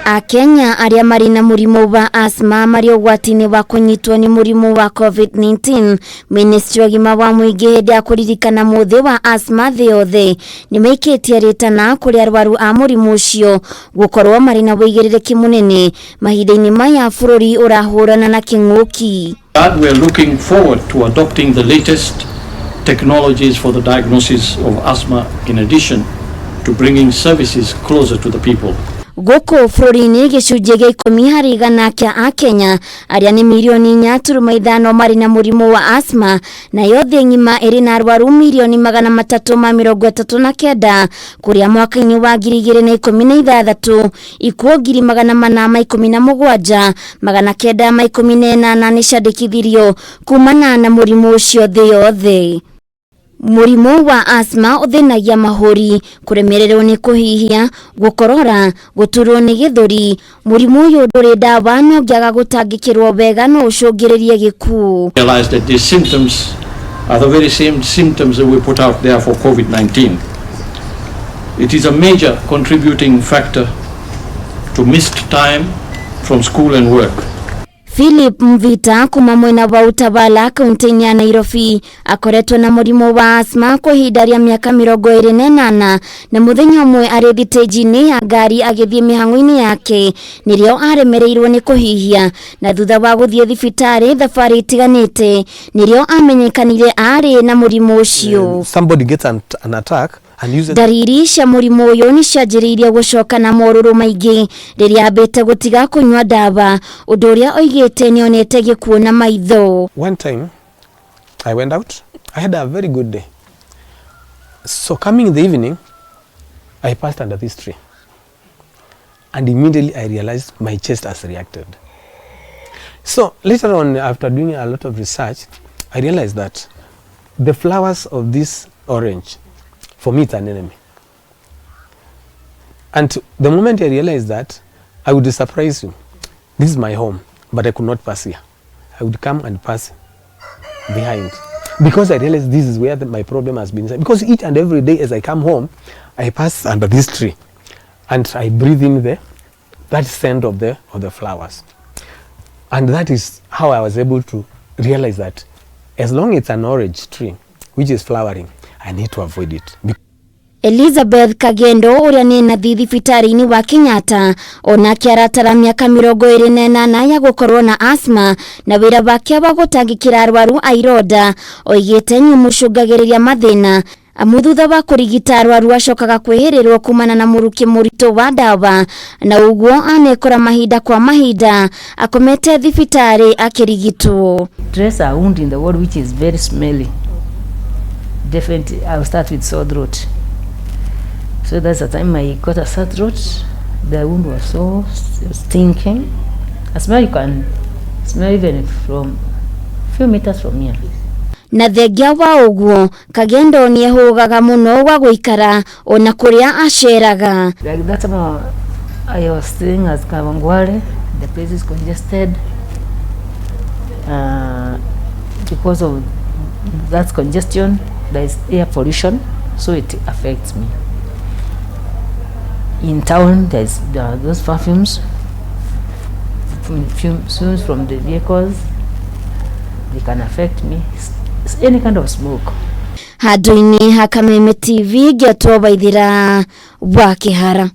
Akenya arĩa marĩ na mũrimũ wa asthma marĩ ũgwati-inĩ wa kũnyitwo nĩ mũrimũ wa COVID-19. Ministry ya ũgima wa mũingĩ hĩndĩ ya kũririkana mũthĩ wa asthma thĩ yothe nĩ maikĩtie rĩtana kũrĩ arwaru a mũrimũ ũcio gũkorwo marĩ na wĩigĩrĩrĩki mũnene mahinda-inĩ maya bũrũri ũrahũrana na kĩng'ũki. That we are looking forward to adopting the latest technologies for the diagnosis of asthma in addition to bringing services closer to the people. Gũkũ bũrũri-inĩ gĩcunjĩ gĩa 10% kĩa Akenya arĩa nĩ mirioni 4.5 marĩ na mũrimũ wa asthma, nayo thĩ ng'ima ĩrĩ na arwaru mirioni 339, kũrĩa mwaka-inĩ wa 2016 ikuũ 417,918 nĩ ciandĩkithirio kumana na mũrimũ ũcio thĩ yothe. Mũrimũ wa asthma ũthĩnagia mahũri, kũremererwo nĩ kũhihia, gũkorora, gũturwo nĩ gĩthũri. Mũrimũ ũyũ ndũrĩ ndawa, no ũngĩaga gũtangĩkĩrwo wega no ũcũngĩrĩrie gĩkuũ. Realize that these symptoms are the very same symptoms that we put out there for COVID-19. It is a major contributing factor to missed time from school and work. Philip Mvita kuma mwena wa Utawala kaunti-inĩ ya Nairobi akoretwo na mũrimũ wa asthma kwa ihinda rĩa mĩaka 28, na mũthenya ũmwe arĩ thitĩnji-inĩ ya ngari agĩthiĩ mĩhang'o-inĩ yake nĩrĩo aremereirwo nĩ kũhihia, na thutha wa gũthiĩ thibitarĩ thabarĩ itiganĩte nĩrĩo amenyekanire arĩ na mũrimũ ũcio. Somebody gets an attack and uses Ndariri cia mũrimũ ũyũ nĩ cianjĩrĩirie gũcoka na morũrũ maingĩ rĩrĩa ambĩte gũtiga kũnyua ndawa, ũndũ ũrĩa oigĩte nĩonete gĩkuũ na maitho. One time I went out. I had a very good day. So coming in the evening, I passed under this tree. And immediately I realized my chest has reacted. So later on, after doing a lot of research, I realized that the flowers of this orange, for me, it's an enemy. And the moment I realized that, I would surprise you. This is my home, but I could not pass here. I would come and pass behind because I realized this is where my problem has been. Because each and every day as I come home, I pass under this tree and I breathe in the that scent of the flowers. And that is how I was able to realize that as long as it's an orange tree which is flowering, I need to avoid it. Elizabeth Kagendo ũrĩa nĩ nathi thibitarĩ-inĩ wa Kenyatta onake aratara mĩaka 28 ya gũkorwo na asthma, na wĩra wake wa gũtangĩkĩra arwaru a ironda oigĩte nĩ ũmũcũngagĩrĩria mathĩna, amu thutha wa kũrigita arwaru acokaga kwĩhĩrĩrwo kumana na mũrukĩ mũritũ wa ndawa, na ũguo anekora mahinda kwa mahinda akomete thibitarĩ akĩrigitwo. Dress a wound in the ward which is very smelly, definitely I'll start with sore throat. So that's the time I got a sore throat. The wound was so stinking. A smell you can smell even from few meters from here. Na thengia wa ũguo Kagendo nĩ ehũgaga mũno gwa gũikara ona kũrĩa aceraga. Like that time I was staying at Kawangware, the place is congested. Because of that congestion, there is air pollution, so it affects me. In town, there are those perfumes, fumes from the vehicles, they can affect me. Any kind of smoke. Handũ-inĩ ha Kameme TV, ngĩatwo Waithĩra wa Kĩhara.